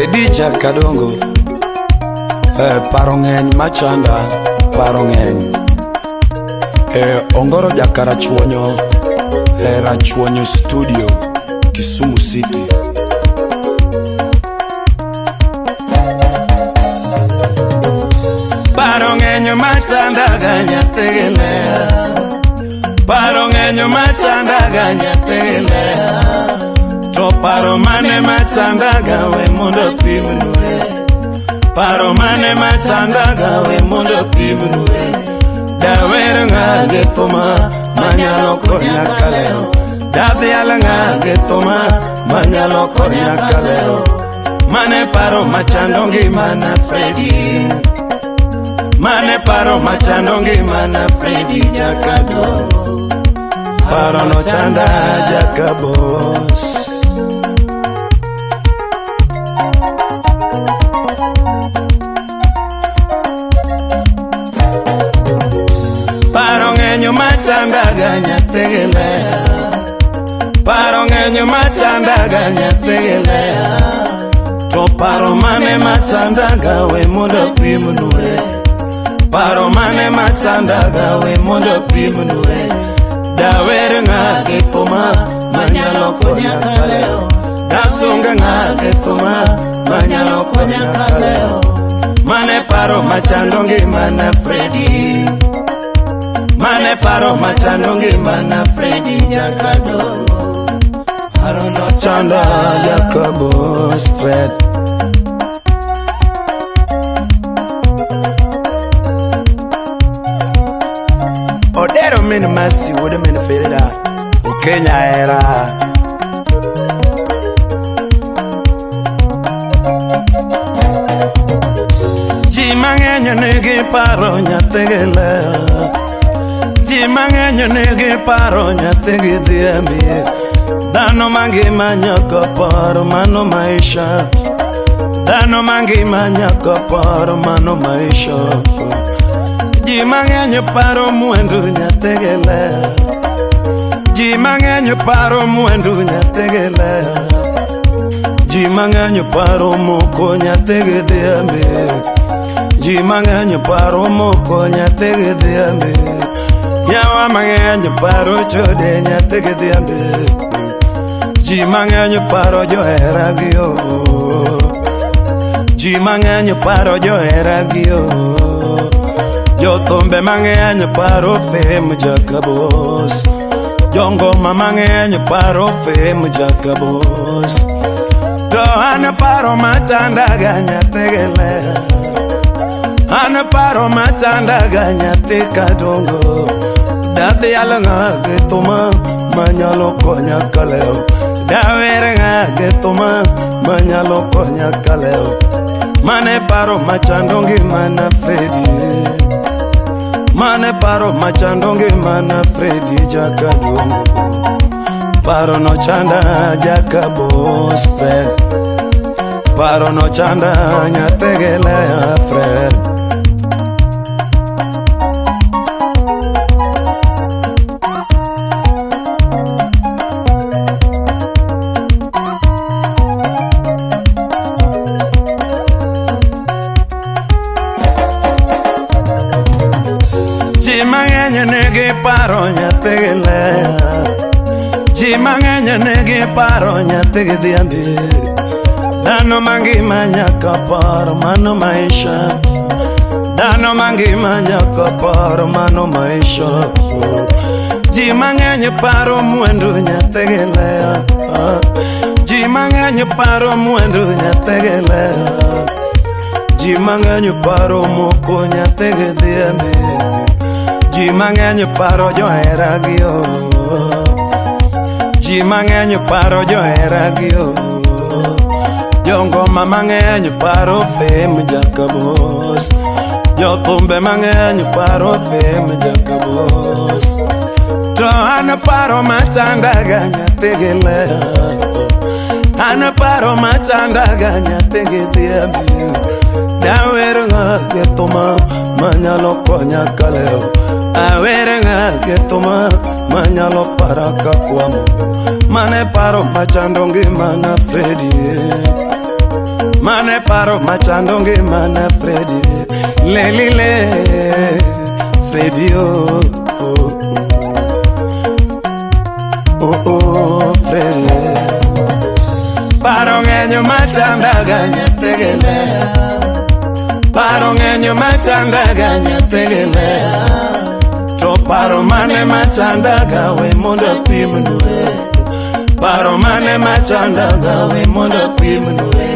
Fredi Jakadongo. Paro ng'eny machanda, paro ng'eny. Ongoro Jakarachuonyo, Rachuonyo Studio, Kisumu City. Paro ng'eny machandaga nyathine. Paro ng'eny machandaga nyathine. To paro mane machandaga we mondo pimnue. Paro mane machandaga we mondo pimnue. Dawer ng'age thuma manyalo konya kaleo. Dadhial ng'age thuma manyalo konya kaleo. Mane paro machando ngimana Fredi. Mane paro machando ngimana Fredi Jakadongo. Paro no chanda Jakabos. Paro ng'eny machandaga nyathigile. Paro ng'eny machandaga nyathigile. To paro mane machandaga we mondo pimnue. Paro mane machandaga we mondo pimnue. Dawer ng'age thuma manyalo konya kaleo. Dasunga ng'age thuma manyalo konya kaleo. Mane paro machando ngimana Fredi. Mane paro machando ngimana Fredi Jakadongo. Paro no chanda Jakabos Fred. Odero min Masi wuod min Frida Okenya era. Ji mang'eny nigi paro nyathigi Ji mang'eny nigi paro nyathigi dhi e mier. Dhano mangima nyaka par mano maisha. Dhano mangima nyaka par mano maisha. Ji mang'eny paro mwandu nyathigi ler. Ji mang'eny paro mwandu nyathigi ler. Ji mang'eny paro moko nyathigi dhi e mier. Ji mang'eny paro moko nyathigi dhi e mier. Yawa mang'eny paro chode nyathigi dhi e mier. Ji mang'eny paro johera gi o. Ji mang'eny paro johera gi o. Jothumbe mang'eny paro fame Jakabos. Jongoma mang'eny paro fame Jakabos. To an paro machandaga nyathigi ler. An paro machandaga nyathi kadongo. Dadhial ng'age thuma manyalo konya kaleo. Dawer ng'age thuma manyalo konya kaleo. Mane paro machando ngimana Fredi. Mane paro machando ngimana Fredi Jakadongo. Paro no chanda Jakabos Fred. Paro no chanda nyathigi ler Fred. Ji mang'eny nigi paro nyathigi ler. Ji mang'eny nigi paro nyathigi dhi ambi. Dhano mangima nyaka par mano maisha. Dhano mangima nyaka par mano maisha. Ji mang'eny paro mwandu nyathigi ler. Ji mang'eny paro mwandu nyathigi ler. Ji mang'eny paro moko nyathigi dhi e mier. Ji mang'eny paro johera gi o. Ji mang'eny paro johera gi o. Jongoma mang'eny paro fame Jakabos. Jothumbe mang'eny paro fame Jakabos. To an paro machandaga nyathigi ler. An paro machandaga nyathigi dhi e mier. Dawer ng'age thuma manyalo konya kaleo. Awer ng'age thuma manyalo para kakwamo. Mane paro machando ngimana Fredi. Mane paro machando ngimana Fredi lelile Fredi oh, oh, oh, oh, Fredi. Paro ng'eny machandaga nyathigile. Paro ng'eny machandaga nyathigile. To paro mane machandaga we mondo apimnu e. Paro mane machandaga we mondo apimnu e.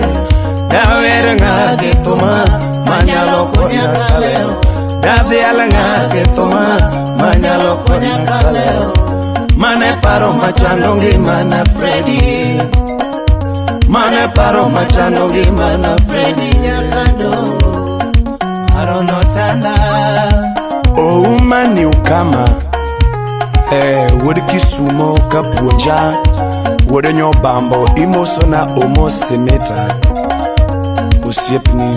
Dawer ng'a gi thuma manyalo konya kaleo. Daziel ng'a gi thuma manyalo konya kaleo. Mane paro machando ngimana Fredi. Mane paro machando ngimana Fredi Nyakadongo. Paro no chanda. Ouma ni ukama. Wuod Kisumo kapuonja. Wuod Nyobambo imosona Omo Simita. Osiepni.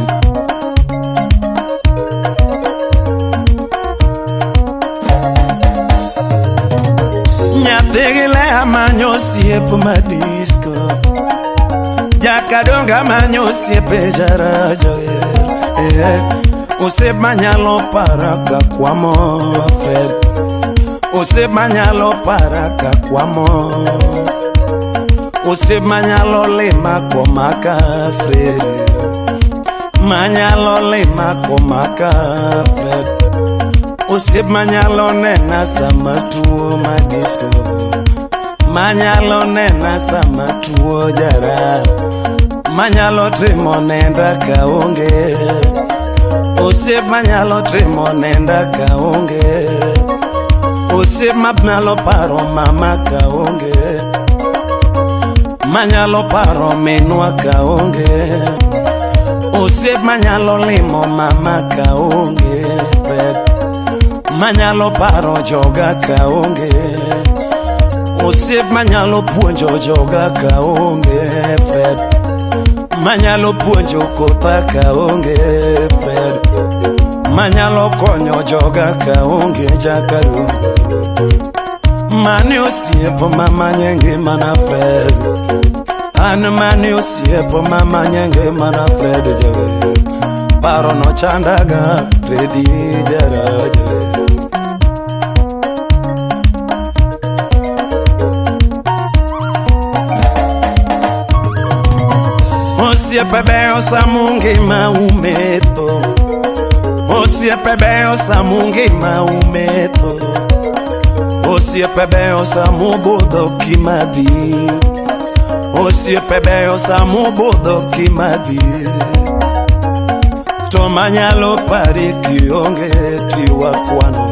Nyathigi le amanyo osiep madisco. Jakadongo amanyo osiepe jarajo eh. Osiep manyalo para kakwamo Fred. Osiep manyalo para kakwamo. Osiep manyalo lima komaka Fred. Manyalo lima komaka Fred. Osiep manyalo nena sama tuo madisco. Manyalo nena sama tuo jara. Manyalo timo nenda kaonge. Osiep manyalo timo nenda kaonge. Osiep manyalo paro mama kaonge. Manyalo paro minwa kaonge. Osiep manyalo limo mama kaonge Fred. Manyalo paro joga kaonge. Osiep manyalo puonjo joga kaonge Fred. Manyalo puonjo kotha kaonge Fred. Manyalo konyo joga kaonge Jakadongo. Mane osiep mamanye ngimana Fred. An mane osiep mamanye ngimana Fred jawer. Paro no chandaga Fredi jarajo. Osiepe beyo sama ngima umetho. Osiepe beyo sama ngima umetho. Osiepe beyo sama ubudho kimadhi. Osiepe beyo sama ubudho kimadhi. To manyalo pari kionge tiwakwano.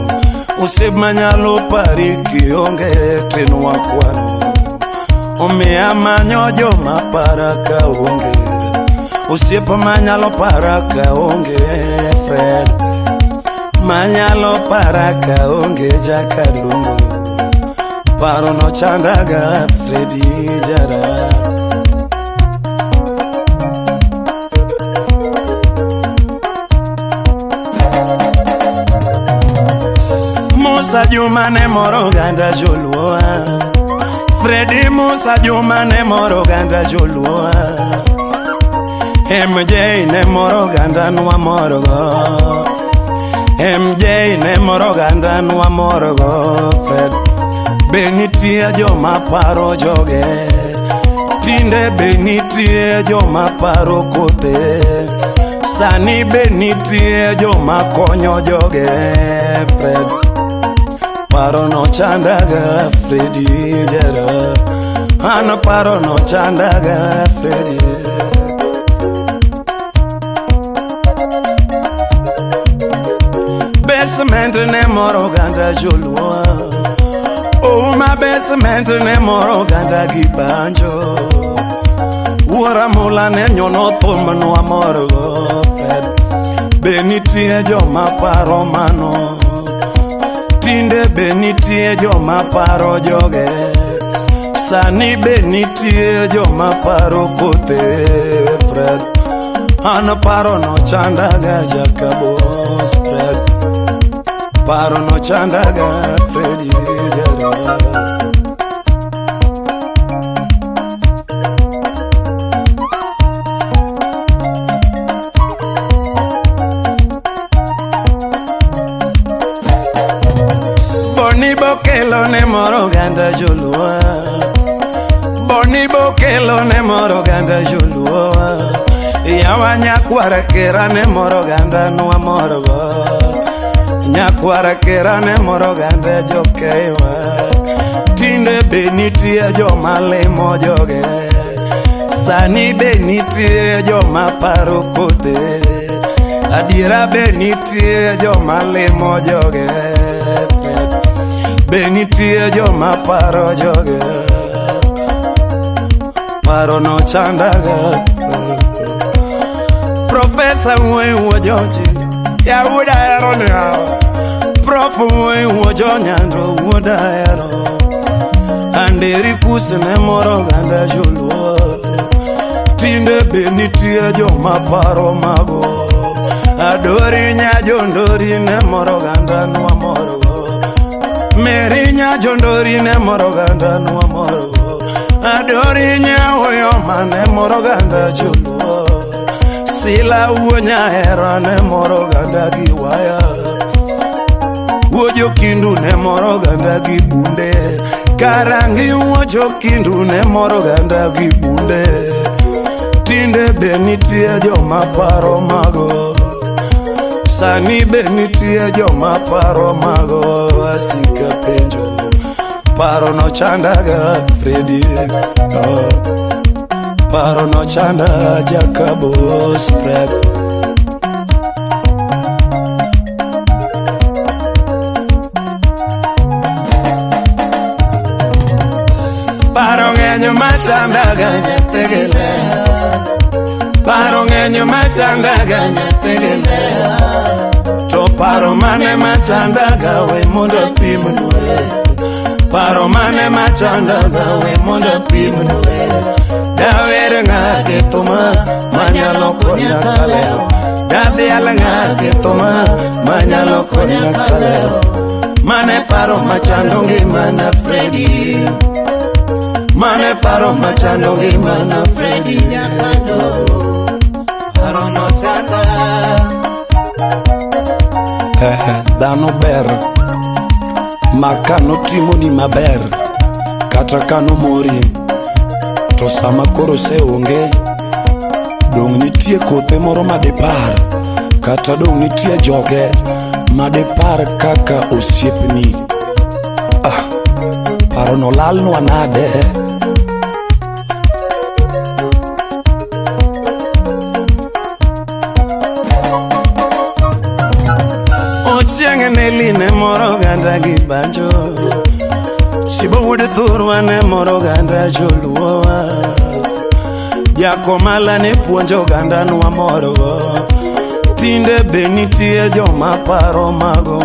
Osiep manyalo pari kionge tinwakwano. Omiyo amanyo joma para kaonge. Osiep manyalo para kaonge Fred. Manyalo para kaonge Jakadongo. Paro no chandaga Fredi jara. Musa Juma ne moro oganda joluo. Fredi Musa Juma ne moro oganda joluo. MJ ne moro oganda nwamorogo. MJ ne moro oganda nwamorogo Fred. Be nitie joma paro joge. Tinde be nitie joma paro kothe. Sani be nitie joma konyo joge Fred. Paro no chandaga Fredi jara. An paro no chandaga Fredi. Basement ne moro oganda joluo. Ouma basement ne moro oganda gi banjo. Wuora mula ne nyono thum nwamorgo Fred. Be nitie joma paro mano. Tinde be nitie joma paro joge. Sani be nitie joma paro kothe Fred. An paro no chandaga Jakabos Fred. Paro no chandaga Fredi jara. oganda joluo. Boni Bokelo ne moro oganda joluo. Yawa nyakwara kera ne moro oganda nwamorgo. Nyakwara kera ne moro oganda jokewa. Tinde be nitie joma limo joge. Sani be nitie joma paro kothe. Adiera be nitie joma limo joge. Be nitie joma paro joge. Paro no chandaga. Profesa wuoyi wuo joji. Yawuoda ahero ni hawa. Prof wuoyi wuo jonyandro wuoda ahero. Anderi kus ne moro oganda joluo. Tinde be nitie joma paro mago. Adori nya jondori ne moro oganda nwamorgo. Meri nya jondori ne moro oganda nwamorgo. Adori nya oyoma ne moro oganda joluo. Sila wuo nyahera ne moro oganda gi waya. Wuo jokindu ne moro oganda gi bunde. Karangi wuo jokindu ne moro oganda gi bunde. Tinde be nitie joma paro mago. Sani be nitie joma paro mago. Asika penjo. Paro no chandaga Fredi. Oh. Paro no chanda Jacobus Fred. Paro ng'eny machandaga nyathigile. Paro ng'eny machandaga nyathigile. To paro mane machandaga we mondo apimnu. Paro mane machandaga we mondo apimnu. Dawer ng'age thuma manyalo konya kalero. Dadhial ng'age thuma manyalo konya kalero. Mane paro machando ngimana Fredi. Mane paro machando ngimana Fredi Nyakado. Paro no chanda. Dhano ber ma kanotimoni maber kata kanomori to sama koro oseonge dong' nitie kothe moro madipar kata dong' nitie joge madipar kaka osiepni. Ah, parono lalnwa nade? Ochieng' Neli ne moro oganda gi banjo. Chibo wuod thurwa ne moro oganda joluowa. Jakomala ne puonjo oganda nwamorgo. Tinde be nitie joma paro mago.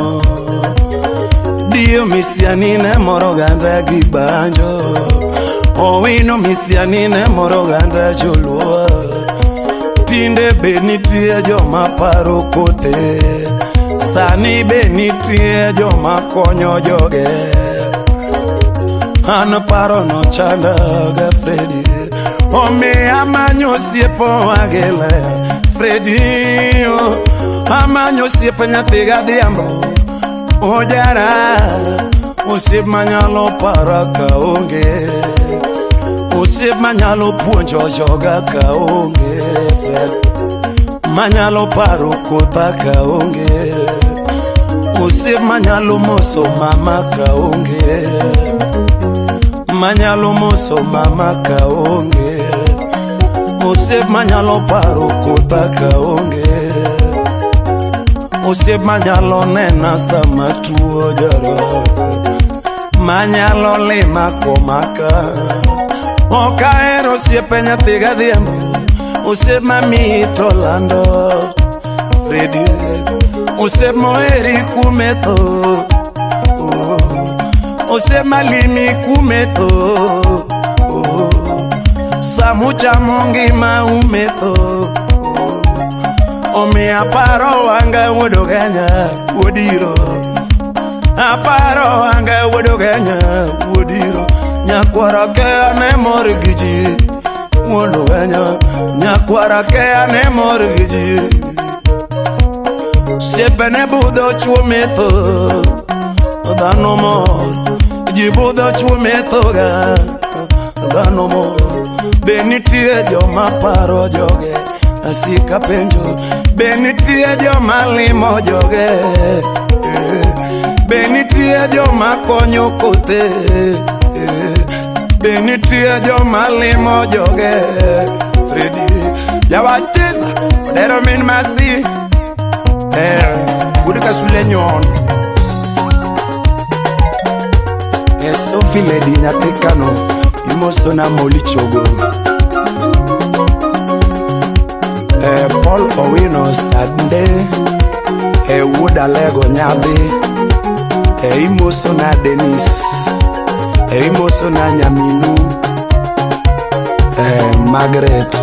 Dio Misiani ne moro oganda gi banjo. Owino Misiani ne moro oganda joluowa. Tinde be nitie joma paro kothe. Sani be nitie joma konyo joge. An paro no chandaga Fredi. Omiyo amanyo osiepo wagele Fredi. Oh. Amanyo osiep nyathi gadhiambo Ojara. Osiep manyalo para kaonge. Osiep manyalo puonjo joga kaonge Fred. Manyalo paro kotha kaonge. Osiep manyalo moso mama kaonge. Manyalo moso mama kaonge. Osiep manyalo paro kotha kaonge. Osiep manyalo nena sama tuo jara. Manyalo lima komaka. Ok ahero osiepe nyathi gadhiambo. Osiep mamiyi to lando Fredi. Osiep moheri kumetho. Oh. Osiep malimi kumetho. Oh. Samuchamo ngima umetho. Oh. Omiyo aparo wanga wuod Ogenya wuod iro. Aparo wanga wuod Ogenya wuod iro. Nyakwara keya ne mor gi ji wuod Ogenya. Nyakwara keya ne mor gi ji. Osiepe ne budho chuo metho. Dhano mor. Ji budho chume thoga dhano mo. Be nitie joma paro joge asika penjo. Be nitie joma limo joge. Be nitie joma konyo kothe. Be nitie joma limo joge. Fredi jawatiza odero min masi. Wuod Kasule nyon. Sophie Lady nyathi Kano imoso na Moli Chogo. Paul Owino Sande wuod Alego nyadhi. Imoso na Dennis. Imoso na nyaminu Margaret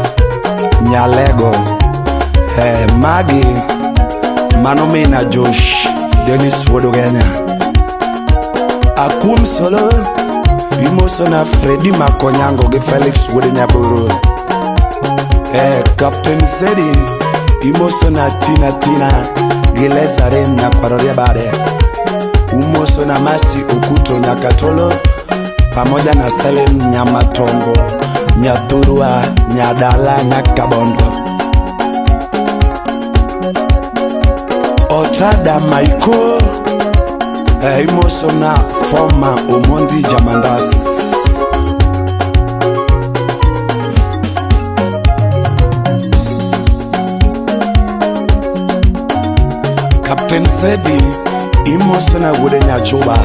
Nyalego. Magi mano mina Josh Dennis wuod Ugenya. Akum solo imoso na Freddy Makonyango gi Felix wuod Nyaburu. Captain Zedi imoso na Tina Tina gi Lesaren nyakwaro Bade. Umoso na Masi Okuto Nyakatolo pamoja na Selem Nyamatongo Nyathurwa Nyadala Nyakabondo. Otrada Maiko imoso na Foma Omondi Jamandas. Captain Sedi imoso na wuode Nyachuba.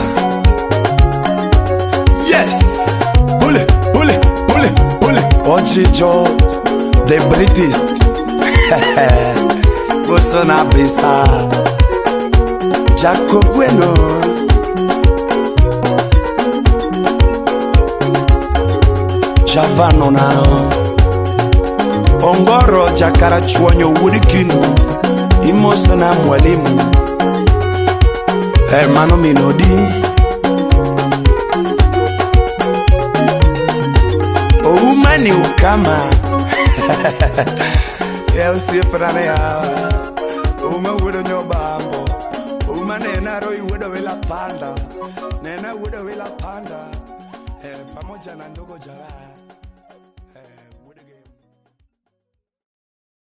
Yes! Bule, bule, bule, bule. Ochicho, the British. Moso na bisa. Jacob Bueno. Javano na Ongoro Jakara Chuonyo wuod Kinu. Imoso na mwalimu Hermano Minodi. Oumani ukama. Ya usiepana ya Uma wuodo nyobambo. Uma nena roi wuodo wila panda. Nena wuodo wila panda. Pamoja na ndogo jara.